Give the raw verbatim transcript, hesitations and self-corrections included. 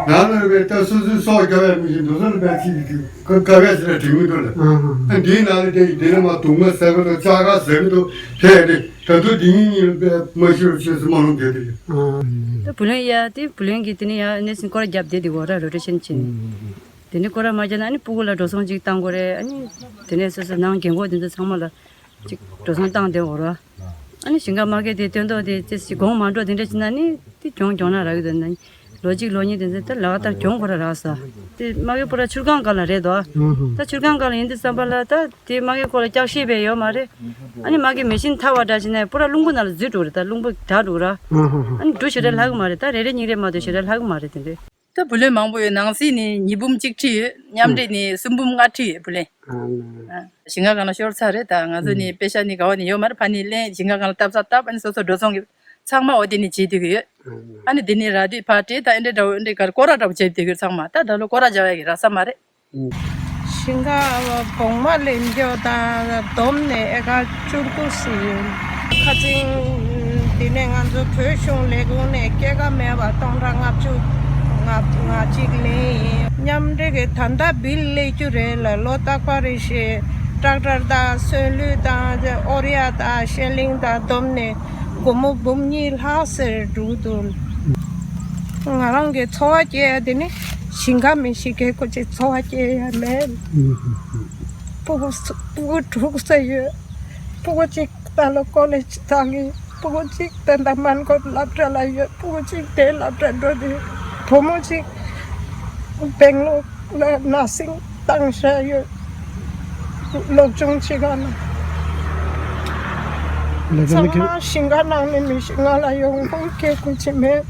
ང་ལ་བའི་ད་སོ་སོའི་སྲོག་རྒྱབ་ཡ་མི་ཤེས་འདུག་སོ་ལ་བའི་ཚིག་གི་ཁ་ཁ་ཁ་ཟེར་ན་དྲི་མི་འདུག་ལ། ཨ་འདིའི་ནང་ལ་དེ་ཡི་དེ་ནས་མ་དུག་མ་ཟ་གི་འདུག་ལྕགས་ཁ་ཟ་གི་འདུག་དེ་ཡ་དེ་ད་དུང་འདི་ཉིད་གཉིས་ལ་བའི་མ་ཤི་རུ་ཆོས་སུ་མ་ལོང་དེ་དེ་ཡ། ད་བུ་ལོན་ཡ་དེ་བུ་ལོན་གྱི་དེ་ནས་ཡ་གནས་ཚུལ་སྐོར་རྒྱབ་བསྡད་དེ་གོ་ར་རོ་ཊེ་ཤན་བྱིན། དེ་ནས་སྐོར་ར་མ་རྒྱབ་ན་ཨ་ནི་སྤུ་གུ་ལ་འགྲོ་སོང་ཅིག་བཏང་དགོས་རེད། ཨ་ནི་དེ་ནས་སོ་སོ་ནང་རྒན་གོག་དེ་ཚོ་ཚང་མ་ལ་ཅིག་འགྲོ་སོང་བཏང་བསྡད་འོ་ར། ཨ་ནི་ཞིང་ཁ་མ་གི་དེ་སྟོན་ཐོག་དེ་ཅི་ཞིག་གོང་མ་འགྲོ་དེ་འདྲ་ཕྱིན་ན་ནི་དེ་གྱོང་གྱོང་ན་རག་གི་འདུག་ན་ལོ་གཅིག་ལོ་གཉིས་དེ་ཚོ་ད་ལག་བསྟར་གྱོང་ཁོ་ར་རག་ས། དེ་མ་གི་པུ་ར་ཆུར་སྒང་སྒང་ལ་རེད་དོ། ད་ཆུར་སྒང་སྒང་ལ་ཡིན་དུས་ཙམ་པ་ལ་ད་དེ་མ་གི་ཁོ་ལ་ལྕགས་ཤེད་བས་ཡོད་མ་རེད། ཨ་ནི་མ་གི་མེ་ཤིན་ཐར་བ་འདྲ་ཕྱིན་ན་པུ་ར་རླུང་བུ་ནང་ལ་འཛུལ་འགྲོ་རེད། ད་རླུང་བུ་དྲག་འགྲོ་ར། ཨ་ནི་འགྲོ་ཞེ་དྲག་ལྷག་གི་མ་རེད། ད་རེ་རེ་གཉིས་རེ་མ་གཏོགས་ཞེ་དྲག་ལྷག་གི་མ་རེད་དེ་འདྲས། ད་བུ་ལོན་མང་པོ་ཡོད། ནང་སྲིད་ནི་ཉིས་འབུམ་གཅིག་ཁྲི་ཡོད། མཉམ་འབྲེལ་ནི་སུམ་འབུམ་ལྔ་ཁྲི་ཡོད་བུ་ལོན། ཨ་ཞིང་ཁ་སྒང་ལ་ཤོར་ཚར་རེད། ད་ང་ཚོ་ནི་པེ་ཤ་ནི་ག་བ་ནི་ཡོད་མ་རེད། ཕ་ནི་ལེན་ཞིང་ཁ་སྒང་ལ་བཏབ་ས་བཏབ། ཨ་ནི་སོ་སོ་འགྲོ་སོང་གི་ཚང་མ་འོ་དེ་ནི་བྱེད་བསྡད་ཀྱི་ཡོད། ཨ་ནི་དེ་ནི་ར་དུས་ཕར་སྤྲད། ད་ཨེ་འདྲ་འདྲ་བོ་ཨེ་འདྲ་གར་སྐོར་ར་འདྲ་བོ་བྱེད་བསྡད་ཀྱི་ཡོད་ཚང་མ། ད་ད་ལོ་སྐོར་ར་བྱ་བ་ཡ་གི་རག་ས་མ་རེད། ཞིང་ཁ་གོང་མ་ལེན་རྒྱུ་དང་བསྡོམས་ནས་ཨེ་ཀར་བཅུ་དགུ་ཙམ་ཡིན། ཁ་ཚིང་། དེ་ནས་ང་ཚོ་བོད་གཞུང་ལས་ཁུངས་ནས་སྐྱེད་ཀ་མེད་པ་སྟོང་ཕྲག་ལྔ་བཅུ་ང་ང་གཅིག་ལེན་ཡིན། མཉམ་འབྲེལ་གྱི་ད་ལྟ་བིལ་སླེབས་རྒྱུ་རེད་ལ། ལོ་རྟག་པར་རེ་བཞིན་ཊེག་ཊར་དང་སོན་ལུད་དང་ཨོར་ཡ་དང་ཤེལ་ལིང་དང་བསྡོམས་ནས་སྒོར་མོ་འབུམ་གཉིས་ལྷག་ཙམ་འགྲོ་གི་འདུག་ང་རང་གི་འཚོ་བ་སྐྱེལ་ཡ་དེ་ནི་ཞིང་ཁ་མི་ཞིག་གི་ཁོ་ཅིག་འཚོ་བ་སྐྱེལ་ཡ་མེད། སྤུ་གུ་སྤུ་གུ་དྲུག་ཙམ་ཡོད། སྤུ་གུ་གཅིག་ད་ལོ་ཀོ་ལེཇ་བཏང་གི། སྤུ་གུ་གཅིག་ད་ལྟ་མོན་གྷོ་སློབ་གྲྭ་ལ་ཡོད། སྤུ་གུ་གཅིག་དེ་སློབ་གྲྭ་འགྲོ་དུས་བུ་མོ་གཅིག་སྦེང་ལོར་ལ་ནར་སིང་བཏང་བཞག་ཡོད། སློབ་སྦྱོང་བྱེད་ག་ལ། ལས་ཀ་ཚང་མ་ཞིང་ཁ་ནང་ནས་མི་ཤེས། ང་ལ་ཡོང་ཁུངས་སྐྱེལ་དགོས་ཀྱི་མེད།